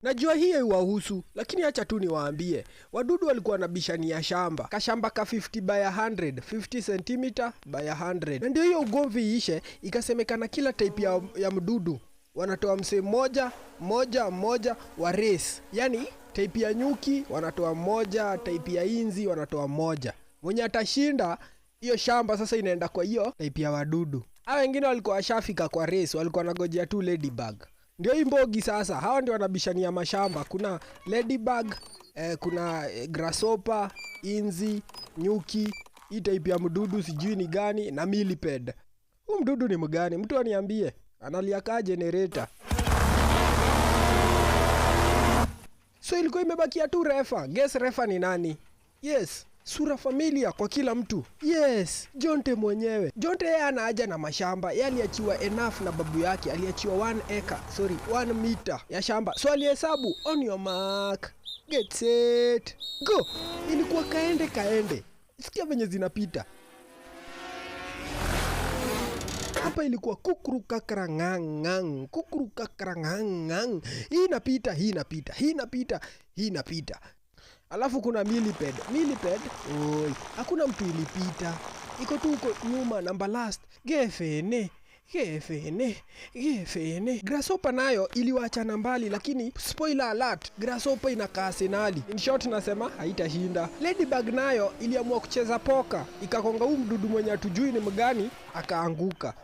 Najua hii haiwahusu, lakini acha tu niwaambie. Wadudu walikuwa wanabishania shamba. Kashamba ka 50 by 100, 50 cm by 100. Na ndio hiyo ugomvi iishe, ikasemekana kila type ya mdudu wanatoa msee mmoja mmoja mmoja wa race. Yani type ya nyuki wanatoa mmoja, type ya inzi wanatoa mmoja. Mwenye atashinda hiyo shamba sasa inaenda kwa hiyo type ya wadudu. Hao wengine walikuwa washafika kwa race, walikuwa wanagojea tu ladybug. Ndio hii mbogi sasa, hawa ndio wanabishania mashamba. Kuna ladybug, kuna grasshopper, inzi, nyuki, hii type ya mdudu sijui ni gani, na millipede. Huu mdudu ni mgani? Mtu aniambie. Analia kaa generator. So ilikuwa imebakia tu refa. Guess refa ni nani? Yes, sura familia kwa kila mtu. Yes, Jonte mwenyewe. Jonte yeye ana haja na mashamba. Yeye aliachiwa enough na babu yake. Aliachiwa 1 acre, sorry, 1 meter ya shamba. So alihesabu, on your mark, get set, go. Ilikuwa kaende kaende. Sikia venye zinapita. Hapa ilikuwa kukuru kakara ngang ngang, kukuru kakara ngang ngang. Hii inapita, hii inapita, hii inapita, hii inapita. Alafu kuna millipede. Millipede, oi, hakuna mtu ilipita. Iko tu huko nyuma namba last. Gefene, gefene, gefene. Grasshopper nayo iliwaachana mbali, lakini spoiler alert, grasshopper inakaa Arsenali. In short nasema haitashinda. Ladybug nayo iliamua kucheza poka, ikakonga huu mdudu mwenye hatujui ni mgani, akaanguka.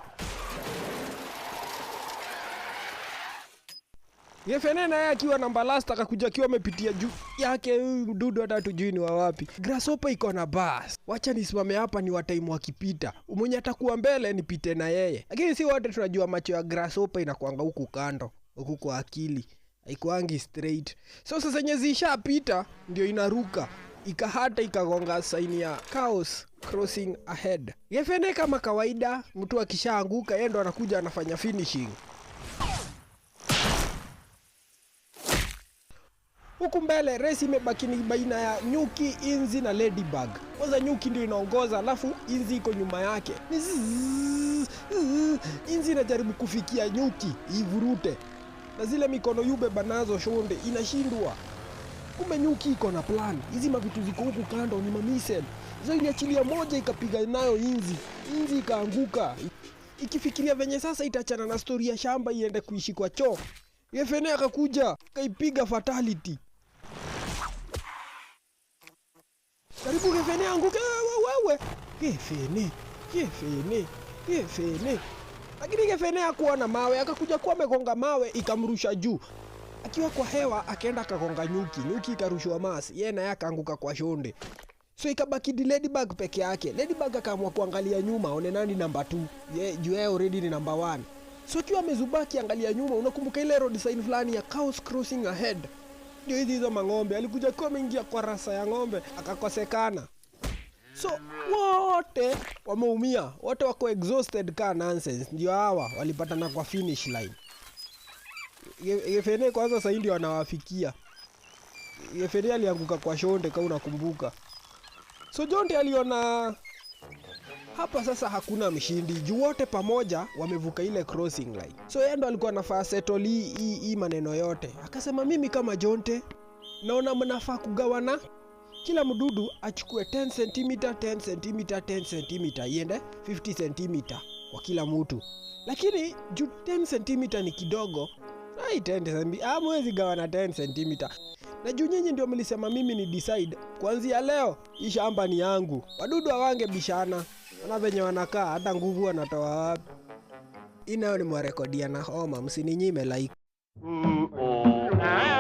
Gefene naye akiwa namba last akakuja akiwa amepitia juu yake, huyu mdudu hata hatujui ni wa wapi. Grasshopper iko na bus. Wacha nisimame hapa ni wataimu wakipita. Mwenye atakuwa mbele nipite na yeye. Lakini si wote tunajua macho ya grasshopper inakuanga huku kando, huku kwa akili. Haikuangi straight. So sasa yenye zishapita ndio inaruka. Ikahata ikagonga saini ya cows crossing ahead. Gefene kama kawaida, mtu akishaanguka yeye ndo anakuja anafanya finishing. Huku mbele race imebaki ni baina ya nyuki, inzi na ladybug. Kwanza nyuki ndio inaongoza, alafu inzi iko nyuma yake. Ni zzzz, zzzz. Inzi inajaribu kufikia nyuki ivurute, na zile mikono yubeba nazo shonde inashindwa. Kumbe nyuki iko na plan. Hizi mavitu ziko huku kando ni mamissile. Hizo iliachilia moja ikapiga nayo inzi. Inzi ikaanguka. Ikifikiria venye sasa itachana na story ya shamba iende kuishi kwa choo. Gefene akakuja akaipiga fatality. Karibu Gefene anguke wewe. Gefene, Gefene, Gefene. Lakini Gefene hakuwa na mawe, akakuja kuwa amegonga mawe ikamrusha juu. Akiwa kwa hewa akaenda akagonga nyuki, nyuki ikarushwa masi, yeye naye akaanguka kwa shonde. So ikabaki di Ladybug peke yake. Ladybug akaamua kuangalia nyuma, aone nani namba 2. Ye, juu yeye already ni namba 1. So akiwa amezubaki angalia nyuma, unakumbuka ile road sign fulani ya cows crossing ahead. Ndio hizi hizo mang'ombe, alikuja kwa ameingia kwa rasa ya ng'ombe, akakosekana. So wote wameumia, wote wako exhausted ka nonsense. Ndio hawa walipatana kwa finish line. Gefene kwanza sasa ndio anawafikia. Gefene alianguka kwa shonde kama unakumbuka. So Jonte aliona hapa sasa hakuna mshindi, juu wote pamoja wamevuka ile crossing line. So yeye ndo alikuwa anafaa settle hii maneno yote. Akasema mimi kama Jonte naona mnafaa kugawana, kila mdudu achukue 10 cm, 10 cm, 10 cm, iende 50 cm kwa kila mtu. Lakini juu 10 cm ni kidogo, ai 10 cm, hamwezi gawana 10 cm. Na juu nyinyi ndio mlisema mimi ni decide, kuanzia leo hii shamba ni yangu. Wadudu hawangebishana. Ona venye wanakaa, hata nguvu wanatoa wapi? Hii nayo nimwarekodia na homa, msininyime like. Ooh, oh, ah.